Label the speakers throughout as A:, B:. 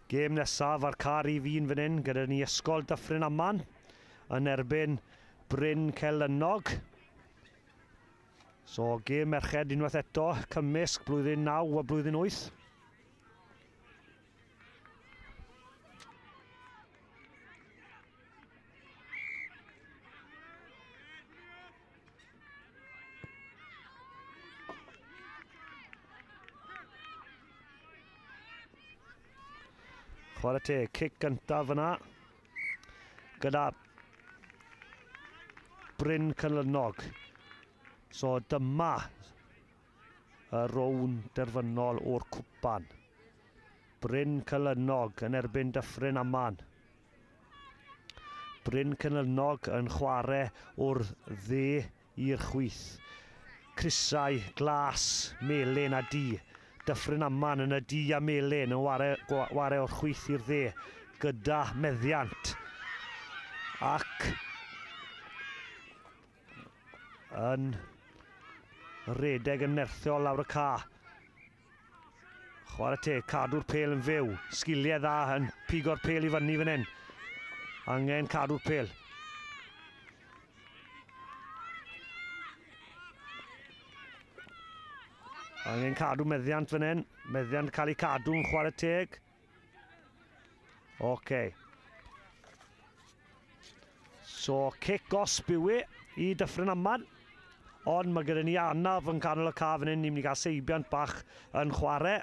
A: Gêm nesaf ar car i fi'n fan hyn gyda ni Ysgol Dyffryn Aman yn erbyn Bryn Celynnog. So gêm merched unwaith eto, cymysg blwyddyn 9 a blwyddyn 8. Chwarae teg, cic gyntaf fyna. Gyda Bryn Cynlynog. So dyma y rown derfynol o'r cwpan. Bryn Cynlynog yn erbyn Dyffryn Aman. Bryn Cynlynog yn chwarae o'r dde i'r chwith. Crysau glas, melyn a du. Dyffryn Aman yn y du a melyn yn ware, ware o'r chwith i'r dde gyda meddiant. Ac yn redeg yn nerthiol lawr y ca. Chwarae teg, cadw'r pel yn fyw. Sgiliau dda yn pigo'r pel i fyny fan hyn. Angen cadw'r pel. Angen cadw meddiant fan hyn. Meddiant cael ei cadw'n chwarae teg. Oce. Okay. So, cic gosb yw e i Dyffryn Aman. Ond mae gyda ni anaf yn canol y caf fan hyn. Ni'n mynd i gael seibiant bach yn chwarae.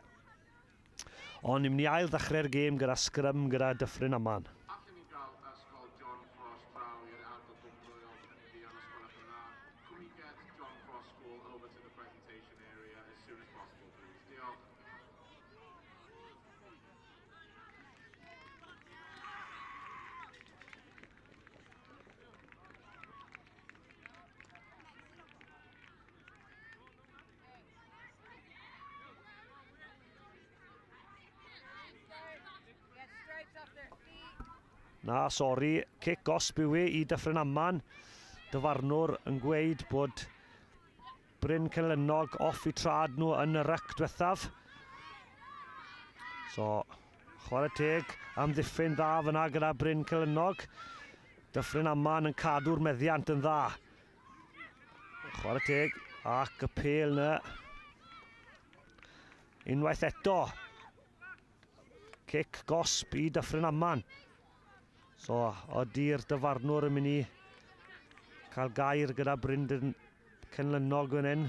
A: Ond ni'n mynd i ail ddechrau'r gêm gyda sgrym gyda Dyffryn Aman.
B: Allen ni gael Ysgol John Frost draw i'r ardal gyflwyol yn fuan os gwelwch yn dda? Can we get John Frost School over to the presentation area as soon as possible, please? Diolch.
A: Na, sori, cic gosb yw e i Dyffryn Aman. Dyfarnwr yn gweud bod Bryn Celynnog off i trad nhw yn y ryc diwethaf. So, chwarae teg, amddiffyn dda fyna gyda Bryn Celynnog. Dyffryn Aman yn cadw'r meddiant yn dda. Chwarae teg, ac y pel na. Unwaith eto. Cic gosb i Dyffryn Aman. So, ody'r dyfarnwr yn mynd i cael gair gyda Bryndyn Cenlynog fan hyn.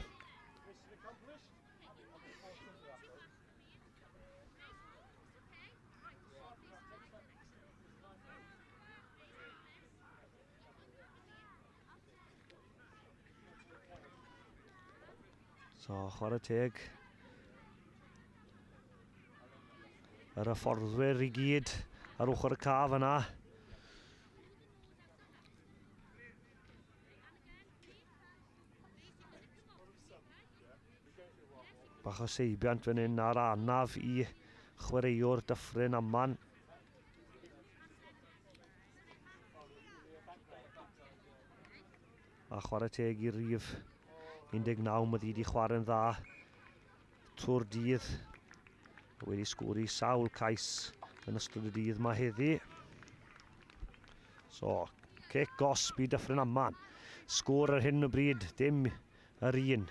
A: So, chwarae teg. Yr hyfforddwyr i gyd ar ochr y caf yna. Bach o seibiant fan hyn ar anaf i chwaraewr Dyffryn Aman. A chwarae teg i rif 19, mae ddi wedi chwarae'n dda trwy'r dydd. Wedi sgwri sawl cais yn ystod y dydd mae heddi. So, cic gosb i Dyffryn Aman. Sgôr ar hyn o bryd, dim yr un.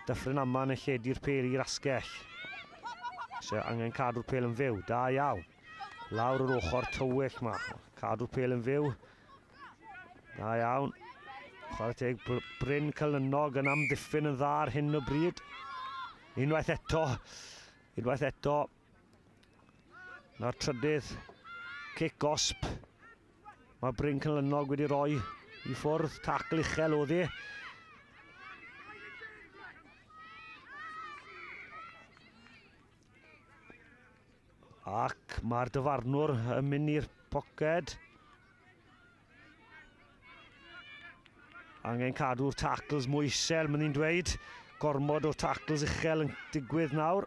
A: Dyffryn Aman yn lledu'r pel i'r asgell. So, angen cadw'r pel yn fyw, da iawn. Lawr yr ochr tywyll ma. Cadw'r pel yn fyw. Da iawn. Chwarae teg, Bryn Cylynnog yn amddiffyn yn dda ar hyn o bryd. Unwaith eto. Unwaith eto. Na'r trydydd cic gosb. Mae Bryn Cylynnog wedi rhoi i ffwrdd. Tacl uchel oedd hi. Ac mae'r dyfarnwr yn mynd i'r poced. Angen cadw'r tackles mwy isel, mae'n ni'n dweud. Gormod o tackles uchel yn digwydd nawr.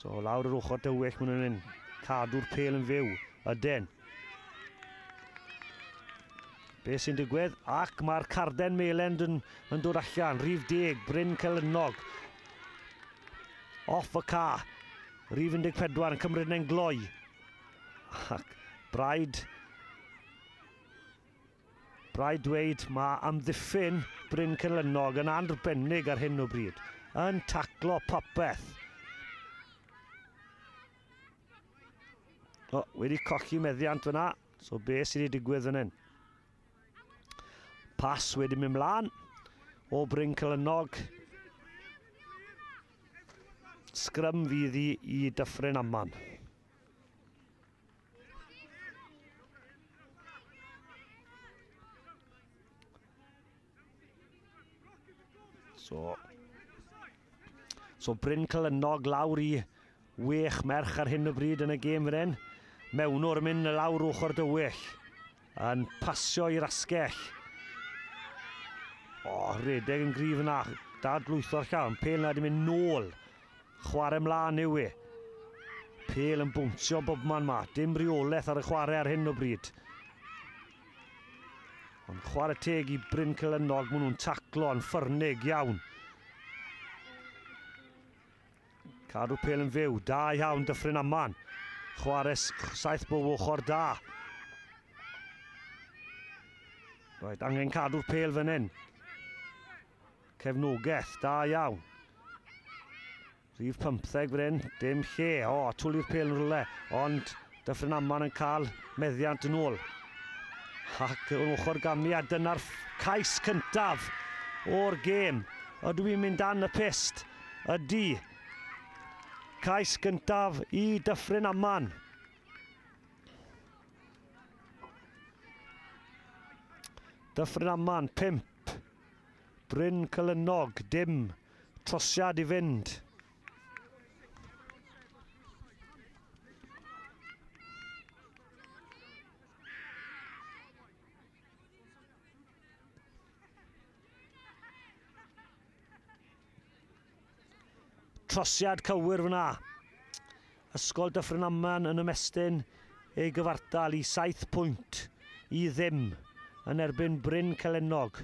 A: So, lawr yr ochr dywyll, maen nhw'n mynd. Cadw'r pel yn fyw. Ydyn. Be sy'n digwydd? Ac mae'r carden melen yn, yn dod allan. Rhif deg, Bryn Celynog. Off y ca. Rhif 14 yn cymryd yn gloi. Ac braidd Rhaid dweud mae amddiffyn Bryn Celynnog yn arbennig ar hyn o bryd. Yn taclo popeth. O, wedi colli meddiant fyna. So be sydd wedi digwydd fan hyn? Pas wedi mynd mlaen o Bryn Celynnog. Sgrym fydd i i Dyffryn Aman. So, so Bryn Celynog lawr i wech merch ar hyn o bryd yn y gêm fan hyn. Mewnwr yn mynd lawr ochr dywyll. Yn pasio i'r asgell. O, redeg yn gryf yna. Dadlwytho'r llawn. Pel na wedi mynd nôl. Chwarae mlaen yw e. Pêl yn bwntio bobman ma. Dim rheolaeth ar y chwarae ar hyn o bryd. Ond chwarae teg i Bryn Celynnog, maen nhw'n taclo yn ffyrnig iawn. Cadw pêl yn fyw, da iawn Dyffryn Aman. Chwarae saith bob ochr da. Rhaid, angen cadw'r pêl fan hyn. Cefnogaeth, da iawn. Rhif 15 fan hyn, dim lle. O, twli'r pêl yn rhywle, ond Dyffryn Aman yn cael meddiant yn ôl. Ac yn ochr gamu, a dyna'r cais cyntaf o'r gêm. Ydw i'n mynd dan y pyst? Ydy. Cais gyntaf i Dyffryn Aman. Dyffryn Aman, 5. Bryn Celynog, dim. Trosiad i fynd. Trosiad cywir fyna. Ysgol Dyffryn Aman yn ymestyn ei gyfartal i 7 pwynt i ddim yn erbyn Bryn Celennog.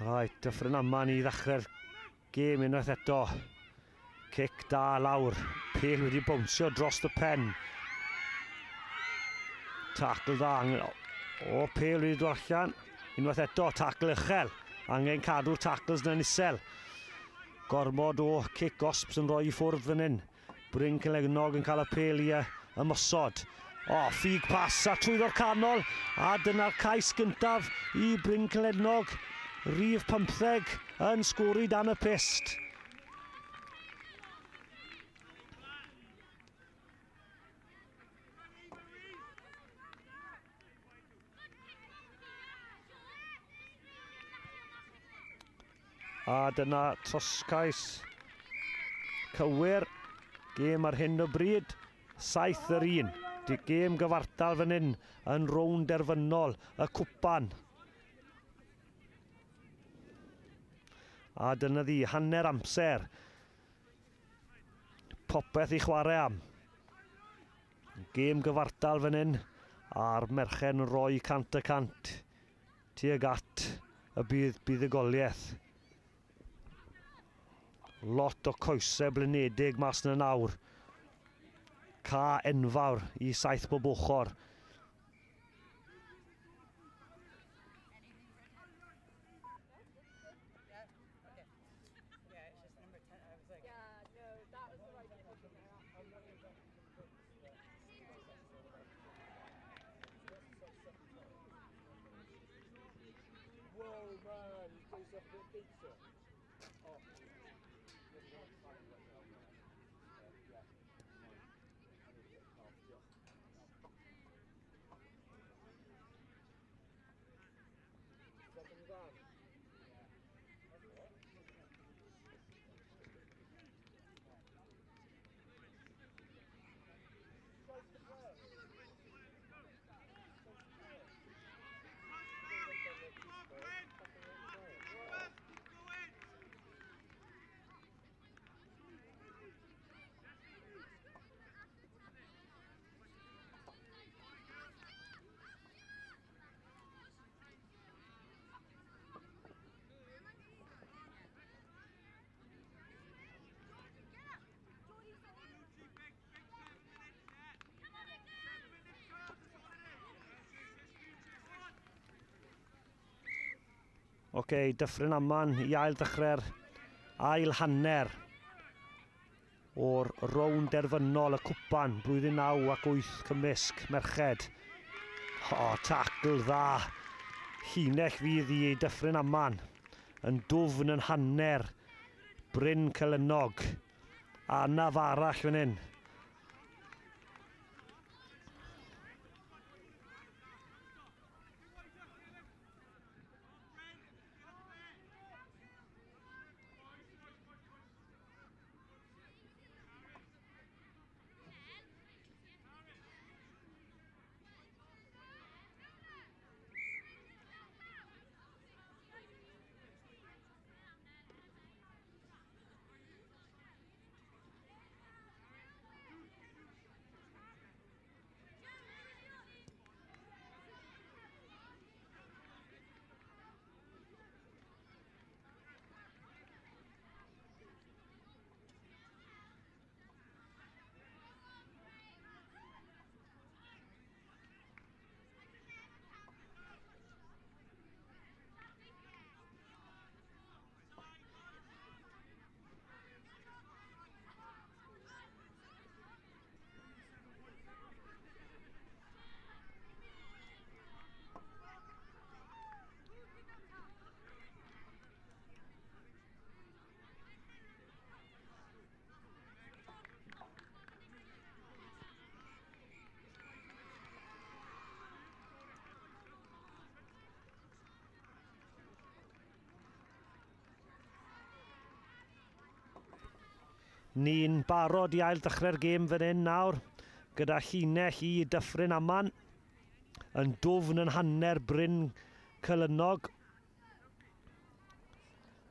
A: Right, Dyffryn Aman i ddechrau'r gêm unwaith eto. Cic da lawr. Pel wedi bownsio dros y pen. Tackle da. O, pel wedi dod allan. Unwaith eto, tackle uchel. Angen cadw'r tackles na'n isel. Gormod o cic gosps yn rhoi i ffwrdd fan hyn. Bryn Celegnog yn cael y pêl i ymosod. O, ffug pas a trwyddo'r canol, a dyna'r cais gyntaf i Bryn Celegnog. Rhif 15 yn sgori dan y pyst. A dyna troscais cywir. Gêm ar hyn o bryd, 7 yr un. Di gêm gyfartal fan hyn yn rownd derfynol y cwpan. A dyna ddi, hanner amser. Popeth i chwarae am. Gêm gyfartal fan hyn, a'r merchen yn rhoi 100% tuag at y bydd buddugoliaeth. Lot o coesau blinedig mas yna nawr. Ca enfawr i saith bob ochr. Oce, okay, Dyffryn Aman i ail ddechrau'r ail hanner o'r rownd derfynol y cwpan blwyddyn 9 ac 8 cymysg merched. O, oh, tacl dda. Llinell fydd i Dyffryn Aman yn dwfn yn hanner Bryn Celynog. Anaf arall fan hyn. Ni'n barod i ail ddechrau'r gêm fan hyn nawr, gyda llinell i Dyffryn Aman yn dwfn yn hanner Bryn Celynog.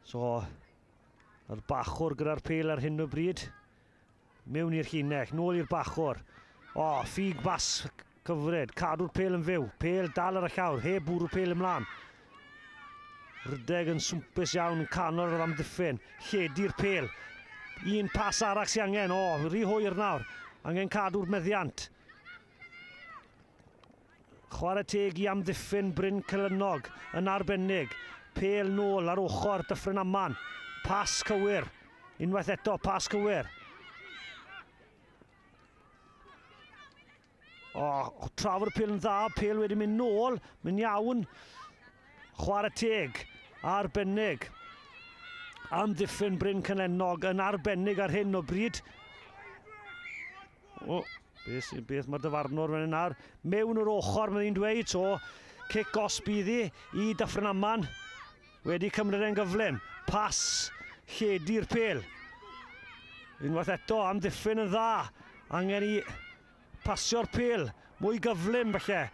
A: So, yr bachwr gyda'r pel ar hyn o bryd. Mewn i'r llinell, nôl i'r bachwr. O, oh, ffug bas cyfred, cadw'r pel yn fyw. Pel dal ar y llawr, heb bwrw pel ymlaen. Rydeg yn swmpus iawn yn canol yr amddiffyn. Lledu'r pel. Un pas arall sy'n angen. O, oh, rhy hwyr nawr. Angen cadw'r meddiant. Chwarae teg i amddiffyn Bryn Celynog yn arbennig. Pêl nôl ar ochr Dyffryn Aman. Pas cywir. Unwaith eto, pas cywir. O, oh, trafod y pêl yn dda, pêl wedi mynd nôl, mynd iawn. Chwarae teg, arbennig. Amddiffyn Bryn Cynennog yn arbennig ar hyn o bryd. O, beth, beth mae'r dyfarnwr fan hyn nawr? Mewn yr ochr, mae'n dweud, so cic gosb iddi i Dyffryn Aman. Wedi cymryd e'n gyflym. Pas lledu'r pel. Unwaith eto, amddiffyn yn dda. Angen i pasio'r pel mwy gyflym falle.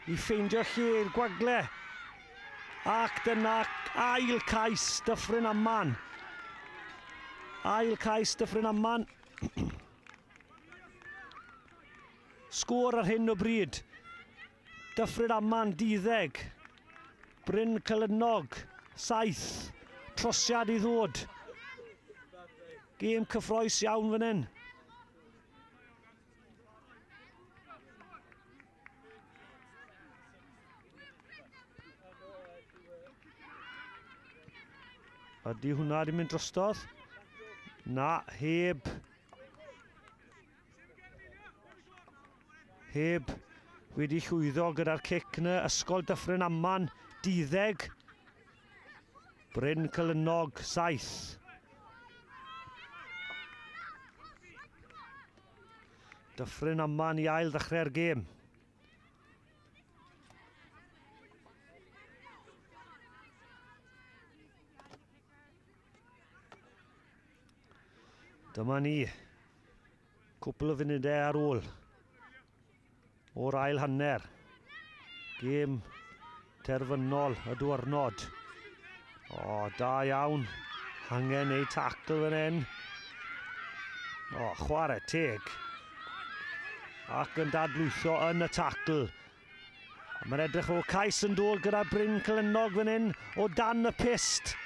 A: I ffeindio lle i'r gwagle. Ac dyna ail cais Dyffryn Aman. Ail cais Dyffryn Aman. Sgôr ar hyn o bryd. Dyffryn Aman, duddeg. Bryn Celynog, saith. Trosiad i ddod. Gêm cyffroes iawn fan hyn. Ydy hwnna wedi mynd drostodd? Na, heb. Heb wedi llwyddo gyda'r cic na. Ysgol Dyffryn Aman, duddeg. Bryn Celynog, saith. Dyffryn Aman i ail ddechrau'r gêm. Dyma ni. Cwpl o funudau ar ôl o'r ail hanner. Gêm terfynol y diwrnod. O, da iawn. Angen ei tacl fan hyn. O, chwarae teg. Ac yn dadlwytho yn y tacl. Mae'n edrych o cais yn dod gyda Bryn Celynog fan hyn o dan y pist.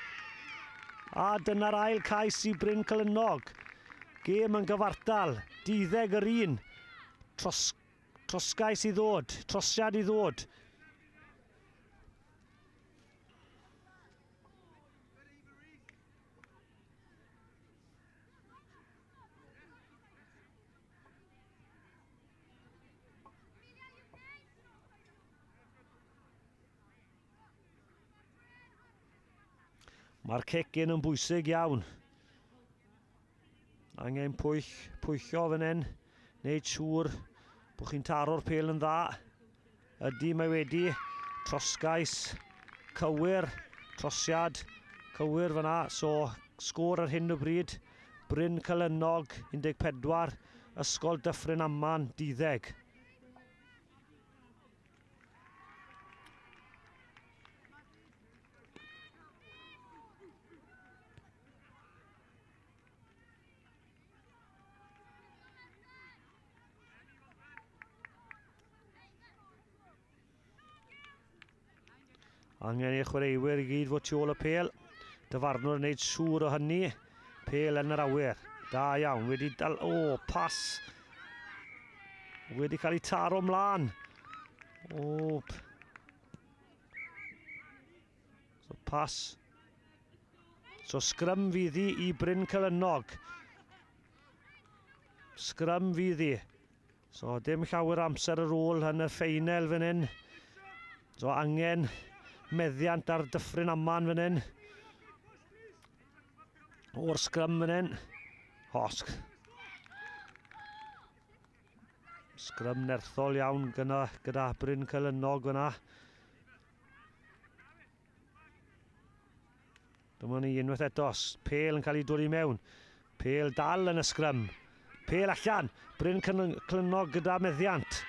A: A dyna'r ail cais i Bryn Celynog. Gêm yn gyfartal, duddeg yr un. Tros, trosgais i ddod, trosiad i ddod. Mae'r cic-in yn bwysig iawn. Angen pwyll, pwyllio fan hyn. Neud siŵr bod chi'n taro'r pêl yn dda. Ydy, mae wedi. Trosgais cywir. Trosiad cywir fyna. So, sgôr ar hyn o bryd. Bryn Celynog, 14. Ysgol Dyffryn Aman, 12. Angen i'r chwaraewyr i gyd fod tu ôl y pêl. Dyfarnwr yn gwneud siŵr o hynny. Pêl yn yr awyr. Da iawn. Wedi dal... O, pas. Wedi cael ei taro mlaen. O, So pas. So sgrym fydd hi i Bryn Celynog. Sgrym fydd hi. So dim llawer amser ar ôl yn y ffeinel fan hyn. So angen meddiant ar Dyffryn Aman fan hyn. O'r sgrym fan hyn. Hosg. Sgrym nerthol iawn gyda, gyda Bryn Celynog fyna. Dyma ni unwaith eto. Pêl yn cael ei dod i mewn. Pêl dal yn y sgrym. Pêl allan. Bryn Clynog gyda meddiant.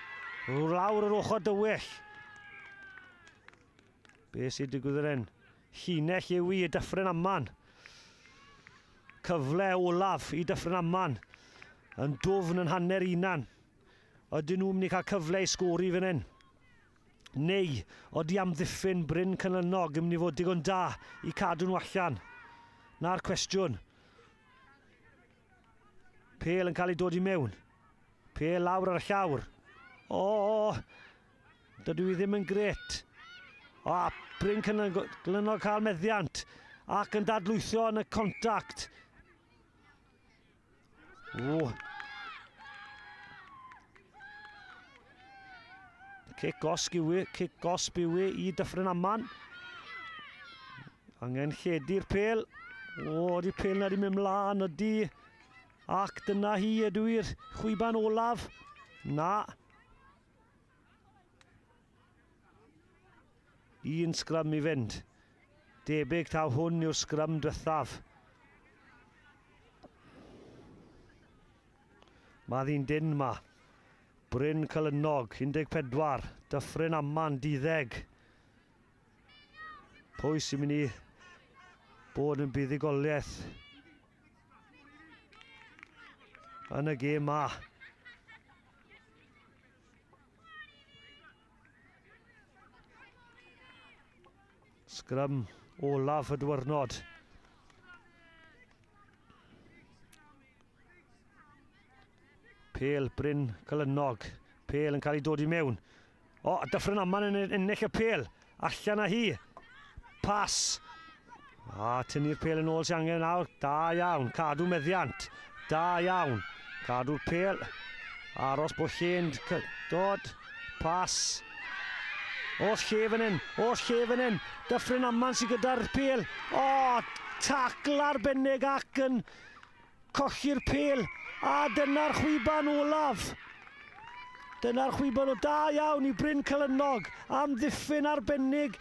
A: Lawr yr ochr dywyll. Be sy'n digwydd yr hyn? Llinell yw i Dyffryn Aman. Cyfle olaf i Dyffryn Aman. Yn dwfn yn hanner unan. Ydyn nhw'n mynd i cael cyfle i sgori fan hyn? Neu odi amddiffyn Bryn Cynlynog yn mynd i fod digon da i cadw nhw allan? Na'r cwestiwn. Pêl yn cael ei dod i mewn. Pêl lawr ar y llawr. O, dydw i ddim yn gret. O, Bryn Cynlynog cael meddiant ac yn dadlwytho yn y contact. O. Cic gosg yw e, cic gosb yw e i Dyffryn Aman. Angen lledu'r pel. O, di pel na di mynd mlaen, ydy. Ac dyna hi ydw i'r chwiban olaf. Na. Un sgrym i fynd. Debyg taw hwn yw'r sgrym diwethaf. Mae ddi'n dyn ma. Bryn Celynog, 14. Dyffryn Aman, 12. Pwy sy'n mynd i bod yn buddugoliaeth yn y gêm ma? Sgrym olaf y diwrnod. Pêl Bryn Celynog. Pêl yn cael ei dod i mewn. O, a Dyffryn Aman yn ennill y pêl. Allan â hi. Pas. A tynnu'r pêl yn ôl sy'n angen nawr. Da iawn. Cadw meddiant. Da iawn. Cadw'r pêl. Aros bod lle'n dod. Pas. Oes lle fan hyn. Oes lle fan hyn. Dyffryn Aman sy'n gyda'r pêl. O, tacl arbennig ac yn Colli'r pêl, a dyna'r chwiban olaf. Dyna'r chwiban o da iawn i Bryn Celynog am ddiffyn arbennig.